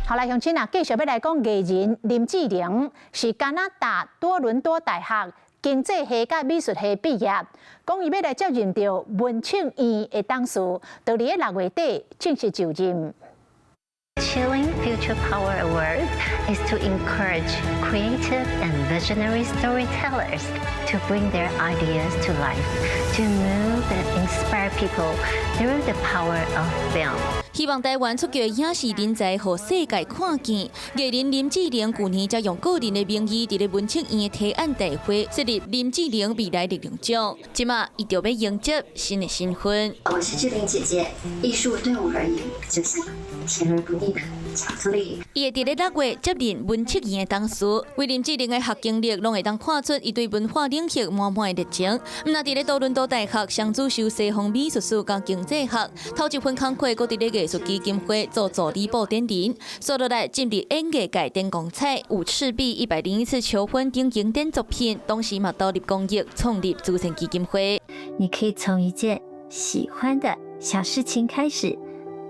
好來，鄉親啊，繼續欲來講藝人林志玲，是加拿大多倫多大學經濟系佮美術系畢業，講伊欲來接任著文策院的董事，佇咧6月底正式就任。 Chilling Future Power Award is to encourage creative and visionary storytellers to bring their ideas to life, to move and inspire people through the power of film. 希望台灣出國影視人才，予世界看見。藝人林志玲舊年才用個人的名義，佇咧文策院的提案大會設立林志玲未來力量獎。這馬伊就欲迎接新的身份。我是志玲姐姐，藝術對我而言就像甜而不膩的巧克力。伊會佇咧6月接任文策院的董事，為林志玲的學經歷，攏會當看出伊對文化領域滿滿的熱情。毋但佇咧多倫多大學雙主修西方美術史佮經濟學，頭一份工課閣佇咧藝術基金會做助理布展人，紲落來進入演藝界展光彩。有赤壁101次求婚等經典作品，同時嘛投入公益，創立慈善基金會。你可以從一件喜歡的小事情開始，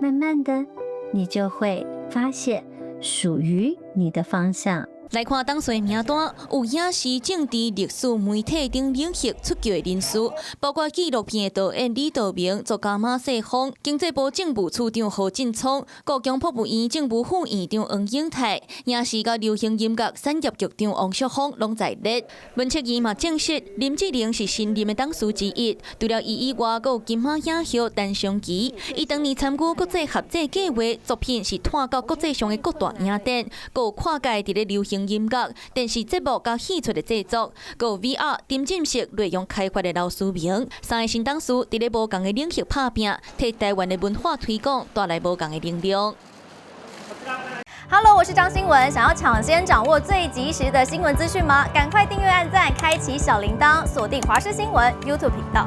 慢慢的，你就會發現屬於你的方向。來看董事名單，有影視、政治、歷史、媒體等領域出道的人士，包括紀錄片的導演李道明、作家馬世芳、經濟部政務處長何進聰、故宮博物院政務副院長黃英泰、影視佮流行音樂產業局長王淑芳攏在列。文策院嘛證實，林志玲是新任的董事之一。除了伊以外，閣有金馬影后陳松琪，伊當年參與國際合作計劃，作品是湠到國際上的各大影展，閣有跨界佇咧流行音樂、電視節目佮戲劇的製作，閣有 VR 沉浸式內容開發的劉思明，三個新董事佇咧無仝的領域拍拚，替台灣的文化推廣帶來無仝的能量。 Hello，我是張新文，想要搶先掌握最及時的新聞資訊嗎？趕快訂閱、按讚、開啟小鈴鐺，鎖定華視新聞 YouTube 頻道。